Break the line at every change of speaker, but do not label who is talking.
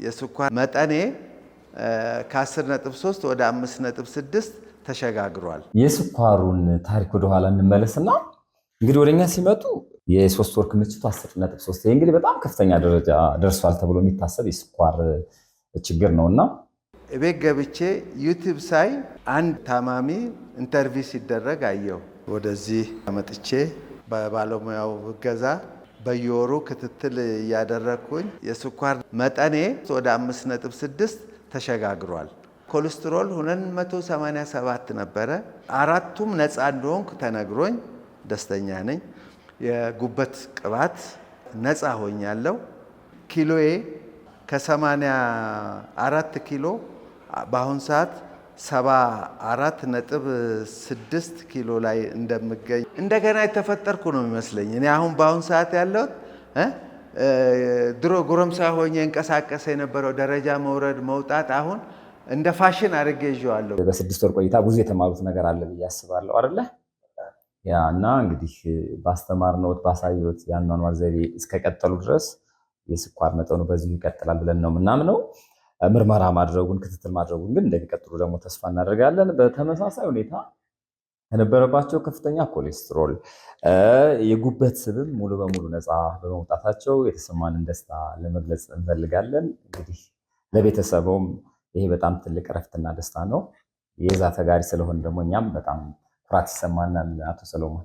የስኳር መጠኔ ከ10.3 ወደ 5.6 ተሸጋግሯል።
የስኳሩን ታሪክ ወደኋላ እንመለስና እንግዲህ ወደኛ ሲመጡ የ3 ወር ክምችቱ 10.3፣ ይህ እንግዲህ በጣም ከፍተኛ ደረጃ ደርሷል ተብሎ የሚታሰብ የስኳር ችግር ነው እና
እቤት ገብቼ YouTube ሳይ አንድ ታማሚ interview ሲደረግ አየሁ። ወደዚህ መጥቼ በባለሙያው እገዛ በየወሩ ክትትል እያደረግኩኝ የስኳር መጠኔ ወደ 5.6 ተሸጋግሯል። ኮሌስትሮል 287 ነበረ። አራቱም ነፃ እንደሆንኩ ተነግሮኝ ደስተኛ ነኝ። የጉበት ቅባት ነፃ ሆኛለሁ። ኪሎዬ ከ84 ኪሎ በአሁን ሰዓት 74.6 ኪሎ ላይ እንደምገኝ እንደገና የተፈጠርኩ ነው የሚመስለኝ። እኔ አሁን በአሁን ሰዓት ያለሁት ድሮ ጎረምሳ ሆኜ እንቀሳቀስ የነበረው ደረጃ መውረድ መውጣት አሁን እንደ ፋሽን አድርጌ ይዤዋለሁ።
በ6 ወር ቆይታ ብዙ የተማሩት ነገር አለ ብዬ አስባለሁ አይደለ? ያ እና እንግዲህ ባስተማርነዎት ባሳየዎት የአኗኗር ዘይቤ እስከቀጠሉ ድረስ የስኳር መጠኑ በዚሁ ይቀጥላል ብለን ነው የምናምነው። ምርመራ ማድረጉን ክትትል ማድረጉን ግን እንደሚቀጥሉ ደግሞ ተስፋ እናደርጋለን። በተመሳሳይ ሁኔታ ከነበረባቸው ከፍተኛ ኮሌስትሮል፣ የጉበት ስብም ሙሉ በሙሉ ነፃ በመውጣታቸው የተሰማንን ደስታ ለመግለጽ እንፈልጋለን። እንግዲህ ለቤተሰቡም ይሄ በጣም ትልቅ እረፍትና ደስታ ነው። የዛ ተጋሪ ስለሆን ደግሞ እኛም በጣም ኩራት ይሰማናል። አቶ ሰሎሞን።